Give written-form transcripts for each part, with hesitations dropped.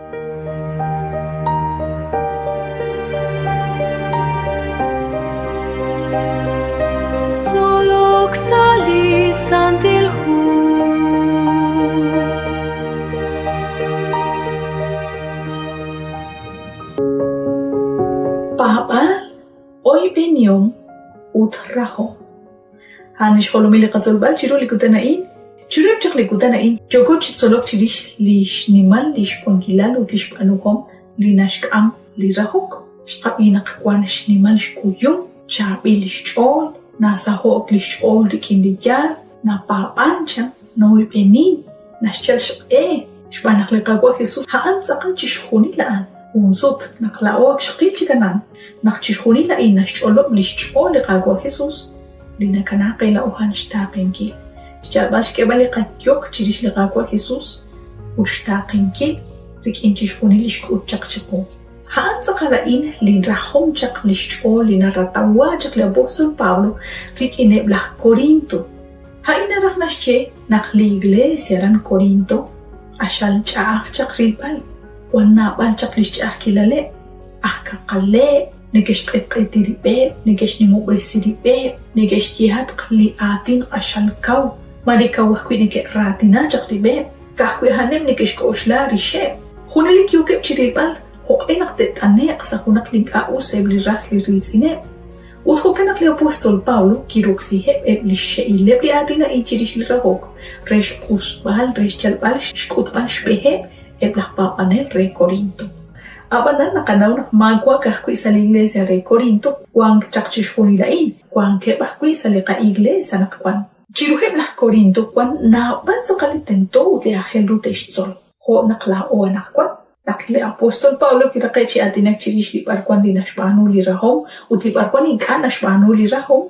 Tzolok sa' li Santil Hu. Paab'aal, oyb'enihom ut rahom. A'an li xjolomil li qatzolb'al chiru li kutan a'in. Chiruheb' chaq li kutan a'in yooko chi tzolok chirix li xnimal li xwankilal ut li xb'aanuhom li naxk'am li rahok. Xqab'i naq wank xnimal xkuyum, chaab'il li xch'ool, nasaho'k li xch'ool rik'in li yaal, napaab'ank chan, noyb'enin, naxyal xq'e, xb'aan naq li Qaawa' Jesus a'an tz'aqal chixjunil a'an. Jun sut, naq laa'o ak xqil chik a'an, naq chixjunil a'in naxch'olob' li xch'ool li Qaawa' Jesus, li nakanaak qe laa'o a'an xtaaqenkil, xyalb'al xk'eeb'al li qayok chirix li Qaawa' Jesus ut xtaaqenkil rik'in chixjunil li xk'ut chaq chiqu. A'an tz'aqal a'in li rajom chaq li xch'ool li naratawa chaq li apóstol Pablo rik'ineb' laj Corinto. A'in naraj naxye naq li iglesia aran Corinto q'axal ch'a'aj chaq rilb'al, wan naab'al chaq lix ch'a'ajkilaleb', aj kaqaleb', neke'xq'etq'eti rib'eb', neke'xnimob'resi rib'eb', neke'xyehatq li aatin q'axal kaw, maare kaw ajwi' neke'raatina chaq rib'eb', ka'ajwi' a'aneb' neke'xk'oxla rixeb'. Junelik yookeb' chirilb'al jo'q'e naq te't'ane'q sa' junaq li ink'a' us eb' li ras li riitz'ineb'. Ut jo'kan naq li apóstol Pablo kiroksiheb' eb' li xxe'ileb' li aatin a'in chirix li rahok re xq'usb'al, re xyalb'al xk'utb'al xb'eheb' eb' laj paab'anel re Corinto. Ab'anan naqanaw naq maawa' ka'ajwi' sa' li iglesia re Corinto wank chaq chixjunil a'in, wankeb' ajwi' sa' li qa'iglees anaqwan. Chiruheb' laj Corinto wank naab'al tz'aqal li tento ut li aajel ru te'xtzol, jo' naq laa'o anaqwan. Naq li apóstol Pablo kiraqe'k chi aatinak chirix li b'arwan li naxb'aanu li rahom ut li b'arwan ink'a' naxb'aanu li rahom,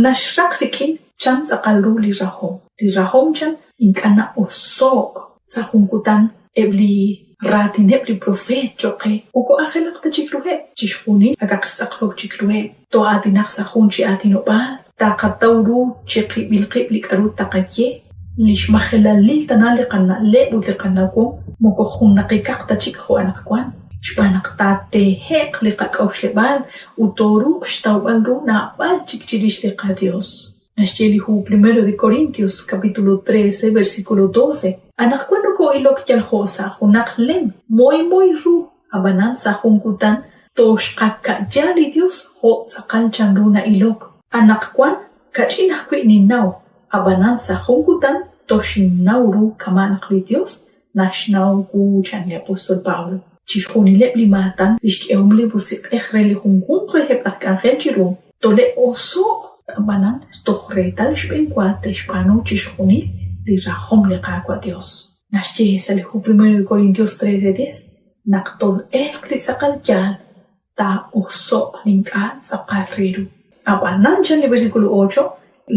naxraq rik'in chan tz'aqal ru li rahom. Li rahom chan ink'a' na'oso'k. Sa' jun kutan eb' li raatineb' li propeet cho'q qe moko aajelaq ta chik ruheb', chixjunil akaq xtz'aqlok chik ruheb'. Too'aatinaq sa' jun chi aatinob'aal, taqataw ru chiqib'il qib' li k'a'ru taqaye, li xmajelalil tana li qana'leb' ut li qanawom moko junnaqikaq ta chik jo' anaqwan, xb'aan naq taateehe'q li qak'a'uxleb'aal ut tooruuq xtawb'al ru naab'al chik chirix li qaDios. Naxye li hu Primero de Corintios, capítulo 13, versículo 12, Anaqwan nokoo'ilok yal jo' sa' junaq lem, moymoy ru, ab'anan sa' jun kutan toxqaka'ya li Yos jo' tz'aqal chanru na'ilok. Anaqwan kach'in ajwi' ninnaw, ab'anan sa' jun kutan toxinnaw ru kama' naq li Yos naxnaw wu, chan li apóstol Pablo. Chixjunileb' li maatan li xk'ehom li Musiq'ej re li junjunq reheb' laj k'anjel chiru, tole'oso'q, ab'anan toj reetal xb'enwa te'xb'aanu chixjunil li rajom li Qaawa' Yos. Naxye sa' li hu Primero de Corintios 13:10 naq tol'elq li tz'aqal yaal, taa'oso'q li ink'a' tz'aqal re ru. Ab'anan, chan li versículo ocho,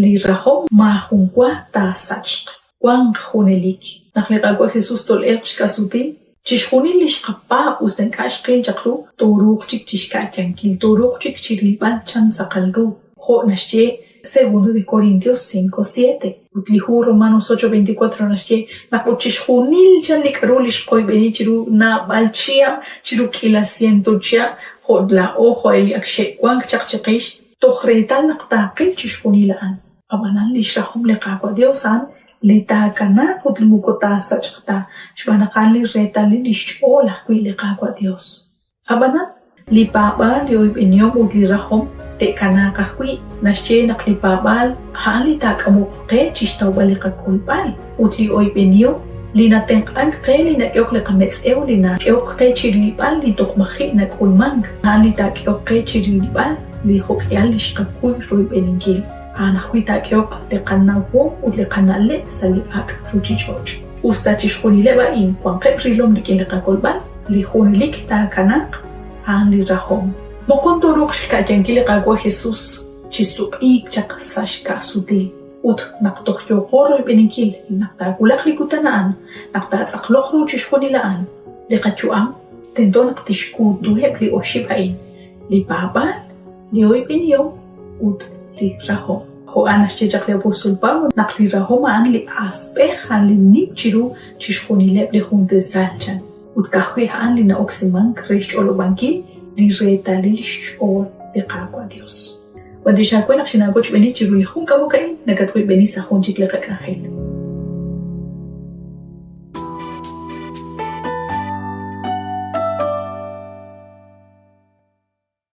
li rahom maajun wa taasachq. Wanq junelik. Naq li Qaawa' Jesus tol'elq xk'asutil, chixjunil li xqapaab' us ta ink'a' xqil chaq ru, tooruuq chik chi xka'yankil, tooruuq chik chi rilb'al chan tz'aqal ru, jo' naxye Segundo de Corintios 5, 7. Ut li hu Romanos 8, 24 naxye naq ut chixjunil chan li k'aru li xqoyb'eni chiru naab'al chihab', chiru k'iila siento chihab', jo' laa'o jo' li ak xe'wank chaq chiqix, toj reetal naq taaqil chixjunil a'an. Ab'anan li xrahom li Qaawa' Yos a'an li taakanaaq ut li moko taasachq ta, xb'aan naq a'an li reetalil li xch'ool ajwi' li Qaawa' Yos. Ab'anan, li paab'aal, li oyb'enihom ut li rajom te'kanaaq ajwi'. Naxye naq li paab'aal a'an li taak'amoq qe chi xtawb'al li qakolb'al, ut li oyb'enihom li natenq'ank qe li nak'ehok li qametz'ew li nak'ehok qe chi rilb'al li toj maji' nak'ulmank, a'an li taak'ehok qe chi rilb'al li jo'k'ihal li xqakuy royb'eninkil. A'an ajwi' taak'ehoq li qanawom ut li qana'leb' sa' li ak' ruuchich'och'. Us ta chixjunileb' a'in wanqeb' rilom rik'in li qakolb'al, li junelik taakanaaq, a'an li rahom. Moqon tooruuq xka'yankil li Qaawa' Jesus chi suq'iik chaq sa' xka'sutil. Ut naq toj yooqo royb'eninkil naq taawulaq li kutan a'an, naq taatz'aqloq ru chixjunil a'an, li qayu'am tento naq tixkuutuheb' li oxib' a'in, li paab'aal, li oyb'enihom ut li rahom. Jo' a'an naxye chaq li apóstol Pablo naq li rahom a'an li asb'ej, a'an li nim chiru chixjunileb' li jun tasal, chan. Ut ka'ajwi' a'an li na'oksimank re xch'olob'ankil li reetalil xch'ool li Qaawa' Dios. B'antiox aawe naq xinaawochb'eeni chiru li jun k'amok a'in, nakatwoyb'eni sa' jun chik li qak'anjel.